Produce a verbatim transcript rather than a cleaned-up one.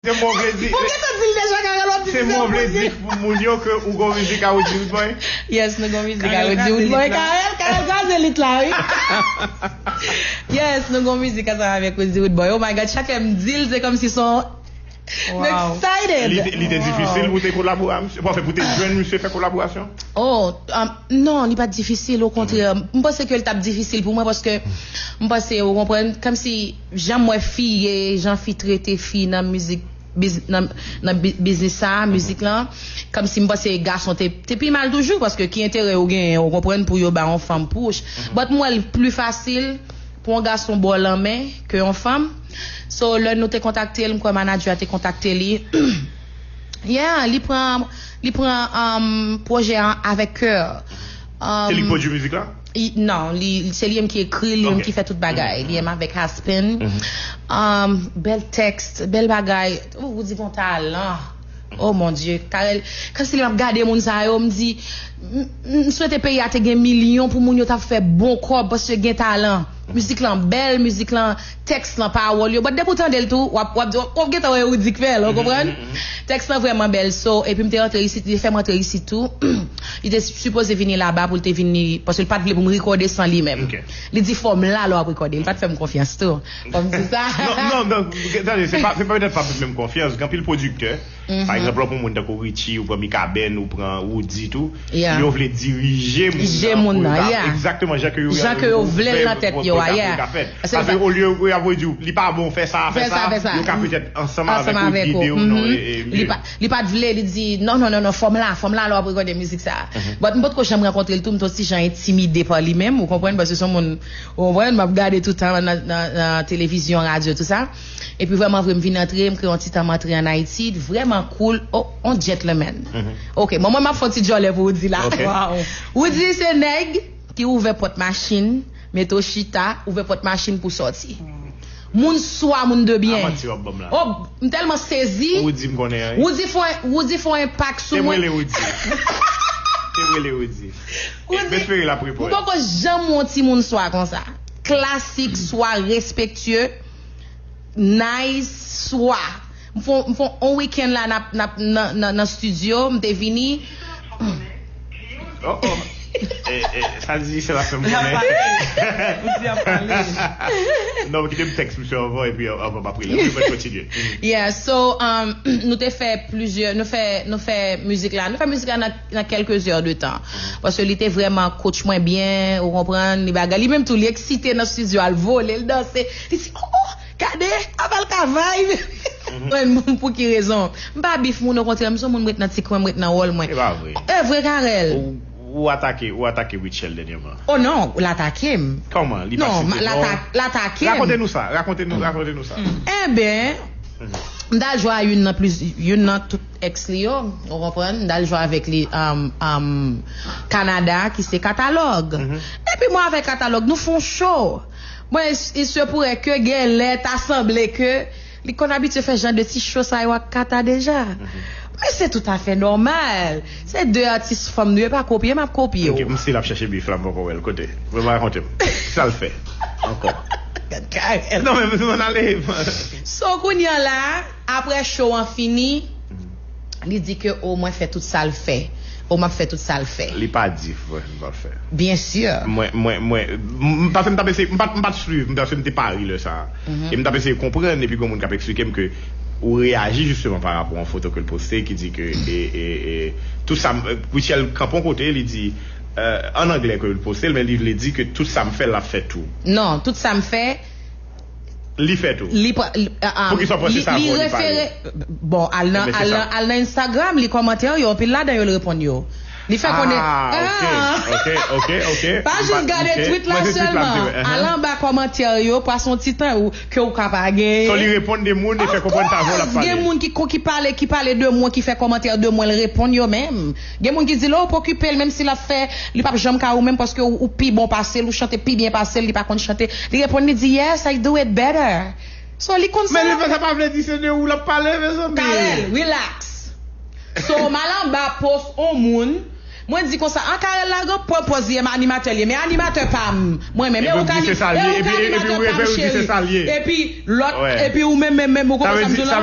Se mwen vle di. Ou gentan di l deja, Carel, w ap di se mwen vle di pou moun yo ke ou gon mizik a Roody Roodboy. Yes, nou gon mizik a Roody Roodboy. Carel, Carel kraze lit la, wi. Yes, nou gon mizik ansanm avèk Roody Roodboy. Oh my God, chak lè m di l, se kòmsi se yon... I'm excited. Li te, li te difisil pou te kolabore a misye? Pou, anfen, pou te jwenn misye fè kolaborasyon? Oh, um, non, li pa t difisil, okontrè. M panse ke l t ap difisil pou mwen paske m panse, ou konprann, kòmsi jan m wè fi ye, jan fi trete fi nan mizik, biz-, nan, nan bi-, biznis sa, mizik lan, kòmsi m panse gason te, te pi mal toujou, paske ki enterè yo genyen, ou konprann, pou yo ba yon fanm push. But m wè l pli fasil pou yon gason ba w lanmen ke yon fanm. So, lè nou te kontakte l, m kwè manadjè a te kontakte li. Yeah, li pran, li pran, um, pwojè an avèk kè. Se li ki pwodui mizik la? Non, li, se li menm ki ekri l, li menm ki fè tout bagay. Li menm avèk Aspen. Um, bèl tèks, bèl bagay. Ou, ou di gon talan. Oh mon Dieu, Carel, kòmsi lè m ap gade moun sa yo, m di, m, m swete peyi a te gen milyon pou moun yo t ap fè bon kòb, paske gen talan. Mizik lan bèl, mizik lan, tèks lan, pawòl yo. But depi w tande l tou, w ap, w ap, w ap gentan wè Roody k fè l, ou konprann? Tèks lan vrèman bèl. So, epi m te rantre isit, li te fè m rantre isit tou. Li te sipoze vini laba pou l te vini, paske l pa t vle pou m rekòde san li menm. Li di fò m la lè w ap rekòde. Li pa t fè m konfyans tou. Fò m di sa. Non, non, non, tande, se pa, se pa petèt pa fè m konfyans. Gen anpil pwodiktè, pa egzanp, lè w pran moun tankou Richie, ou pran Mikaben, ou pran Roody tou, yo vle dirije moun nan pou yo ta egzakteman jan ke yo vle l nan tèt yo a, yeah. Paske olye yo ap di w, li pa bon, fè sa, fè sa, yo ka petèt ansanm avèk ou, gide w nan, e, e, li pa, li pa t vle, li di, non, non, non, non, fò m la, fò m la lè w ap rekòde mizik sa. But m potko janm rankontre l tou, m t on ti jan entimide pa li menm, ou konprann, paske se yon moun, ou konprann, m ap gade toutan nan, nan, nan televizyon, radyo, tou sa. Epi vrèman vre, m vin antre, m kreye yon ti tan, m antre ann Ayiti, vrèman cool, oh, on gentleman. Ok, bon, mwen m ap fè yon ti djòlè pou Roody la. Roody se nèg ki ouvè pòt machin, mete w chita, ouvè pòt machin pou sòti. Moun swa, moun de byen. Oh, m tèlman sezi. Roody fè, Roody fè yon enpak sou mwen. Roody, m poko janm wè yon timoun swa konsa. Klasik, swa, respektye, nice, swa. M fè, m fè yon weekend la, n ap, n ap, nan, nan, nan studio, m te vini. Oh, oh. E, e, sa di se la fè m konnen. Non, kite m tèks misye anvan, epi anvan m ap rele. Wi, mwen kontinye. Yeah, so, um, nou te fè plizyè, nou fè, nou fè mizik la. Nou fè mizik la nan, nan kèlke zè de tan. Paske li te vrèman coach mwen byen, ou konprann, li bagay. Li menm tou, li eksite nan studio, al vole, l danse. Li di, oh, oh, gade, Avalka vibe. Mwen, pou ki rezon? M pa bif moun, okontrè, m se yon moun, m ret nan ti kwen, m ret nan wòl mwen. E pa vre. E vre, Carel. Ou, ou atake, ou atake Rutshelle dènyèman. Oh non, l atake m. Kòman? Li pa site non. Non, l atake m. Rakonte nou sa, rakonte nou, rakonte nou sa. Enben, m t al jwe a youn nan plis, youn nan tout ex li yo, ou konprann? M t al jwe avèk li, um, um, Kanada, ki se Katalòg. Epi mwen avèk Katalòg, nou fè yon show. Bon, il se pourrait que gen lè ta sanble ke li konn abitye fè jan de ti show sa yo ak Kata deja. Men se toutafè nòmal. Se de atis fanm nou ye, pa kopye, m ap kopye w. Ok, m si l ap chèche bif la, m poko wè l. Kote? Vrèman rakonte m. Kisa l fè? Ankò. Gad Carel. Non, men, men, men, ale. So, kounye a la, apre show an fini, li di ke, o, mwen fè tout sa l fè. O, m ap fè tout sa l fè. Li pa di, frè, li pa fè. Byen si. Mwen, mwen, mwen, m, m, paske m t ap eseye, m pa t, m pa t swiv, m, paske m te Pari lè sa a. E m t ap eseye konprann, epi gen moun k ap eksplike m ke ou reyaji jisteman pa rapò a yon foto ke l poste ki di ke, e, e, e, tout sa m, Rutshelle kanpe yon kote, li di, euh, an anglè ke l poste l, men li vle di ke tout sa m fè, l ap fè tou. Non, tout sa m fè, li fè tou. Li pa, li, ah, ah, poukisa w panse li, sa li vre, li pa vre? Refere, bon, al nan, al nan, al nan Instagram, li kòmantè yo, anpil ladan yo, l reponn yo. Li fè konnen, ah, ok, ok, ok, ok. Pa jis gade tweet la sèlman. Al anba kòmantè yo, pase yon ti tan ou, ke ou ka pa gen. So, li reponn de moun e fè konprann sa vre l ap pale. Gen moun ki, ki pale, ki pale de mwen, ki fè kòmantè de mwen, l reponn yo menm. Gen moun ki di, lè w pa okipe l, menm si l ap fè, li p ap janm ka ou menm, paske ou, ou pi bon pase l, ou chante pi byen pase l, li pa konn chante. Li reponn, li di, yes, I do it better. So, li konn sa. Men li fè sa pa vle di se de ou l ap pale, mezanmi. Carel, relax. So, m al anba post on moun, mwen di konsa, an Carel la gen pran pòz li, animatè li ye, men animatè pa m. Mwen menm, e ou ka di, e ou ka animatè pa m, cheri. Epi lòt, epi ou menm, menm, menm, ou konprann sa m di w la?